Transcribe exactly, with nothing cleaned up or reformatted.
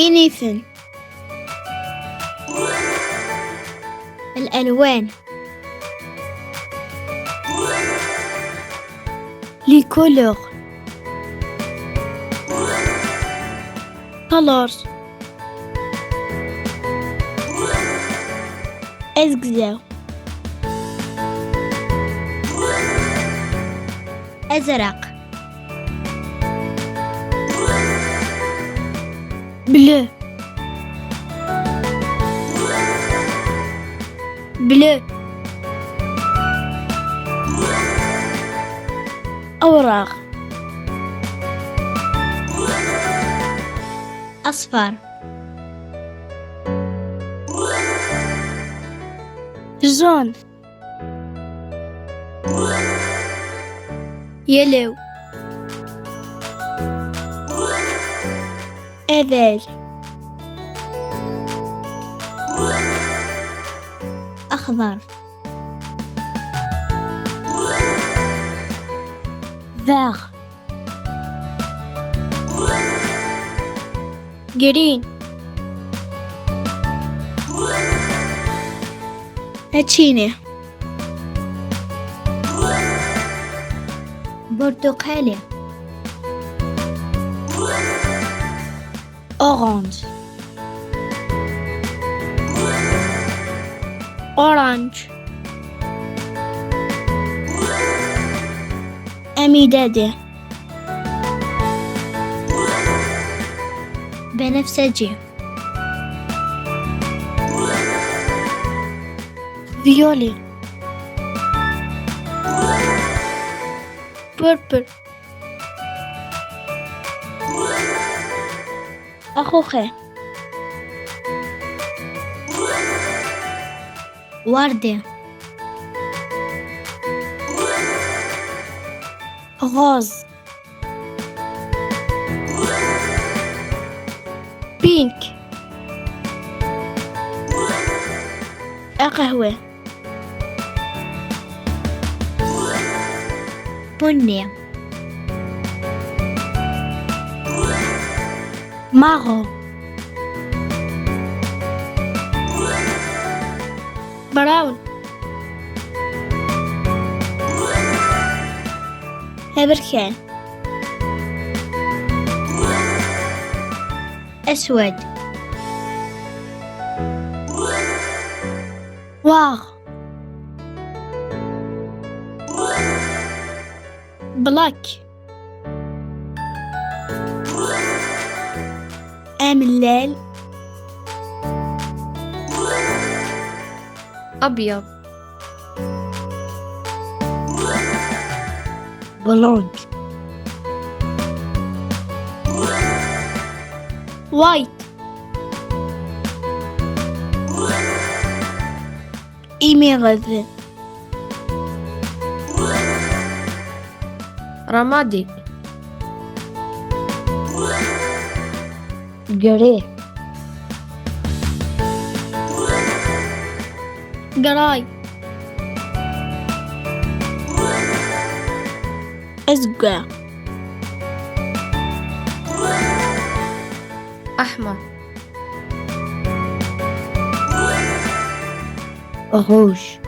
Inifen. الألوان. Les couleurs. Colors. Azegzaw. Azraq. Bleu. Bleu. Awraɣ. أصفر. Jaune. Yellow. Adal. أخضر. Vert. Green. Ačini. برتقالي. Orange. Orange. Amidadi. بنفسجي. Violet. Purple. أخوخي. وردي. Rose. Pink. أقهوة. بني. Marron. Brown. Aberkan. أسود. Noir. Black. أملال. أبيض. Blonde. White. Émeraude. رمادي. Gris. Gris. أزرق. أحمر. Rouge.